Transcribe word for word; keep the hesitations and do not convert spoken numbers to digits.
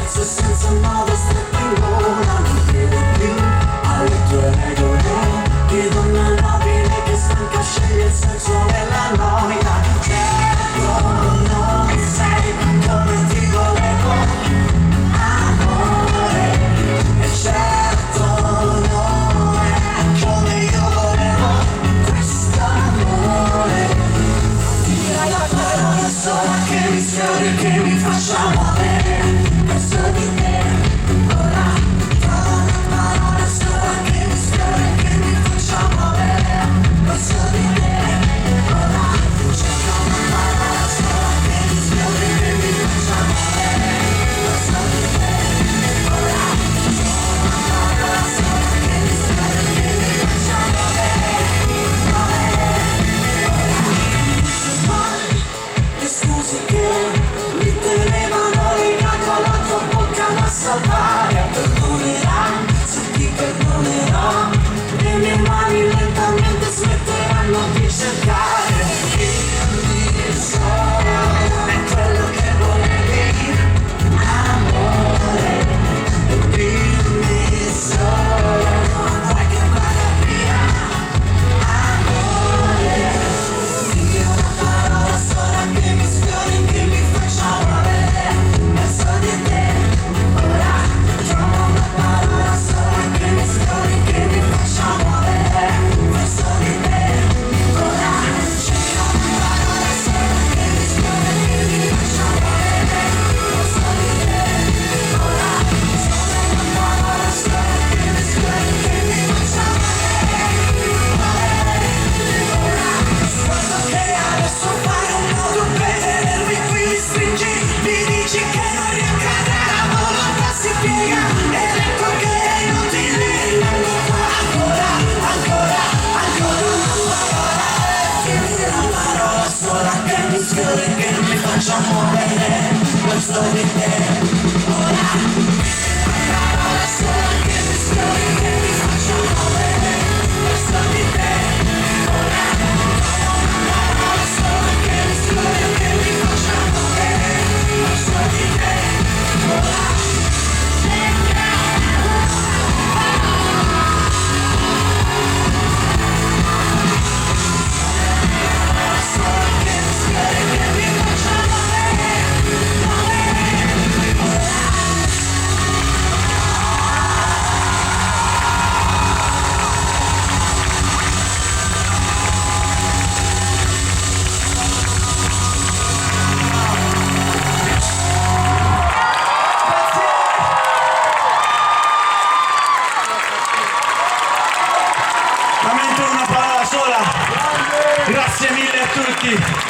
Se senza modo stretti in gola non crede più alle tue regole, che donna nobile che stanca sceglie il senso della noia. Certo non sei come ti volevo, amore, e certo non è come io volevo questo amore. Dio, la parola sola che mi sfiori, che mi faccia muovere verso di te. Ora trovo una parola sola che mi sfiori, che mi faccia muovere verso di te. Ora cerco una parola sola che mi sfiori, che mi faccia muovere verso di te. Ora trovo una parola sola che mi sfiori, che mi faccia muovere, muovere. Ora le scuse che mi tenevano legato alla tua bocca da salvare perdonerà, se ti perdonerò, le mie mani lentamente smetteranno di cercare. Dimmi solo, è quello che volevi, amore, dimmi solo, vuoi che vada via? Amore, dimmi una parola sola che mi sfiori, che mi faccia muovere verso di te. Ora trovo una parola sola che mi sfiori, che mi faccia muovere verso di te. Ora cerco una parola sola che mi sfiori, che mi faccia muovere verso di te. Ora trovo una parola sola che mi sfiori, che mi faccia muovere. Ora sguardo che adesso fai un modo per tenermi qui, mi stringi, mi dici che non riaccadrà, la volontà si piega ed ecco che è inutile. Ancora, ancora, ancora una parola, dimmi la parola sola che mi sfiori, che mi faccia muovere verso di te. Ora Veramente una parola sola. Grazie mille a tutti.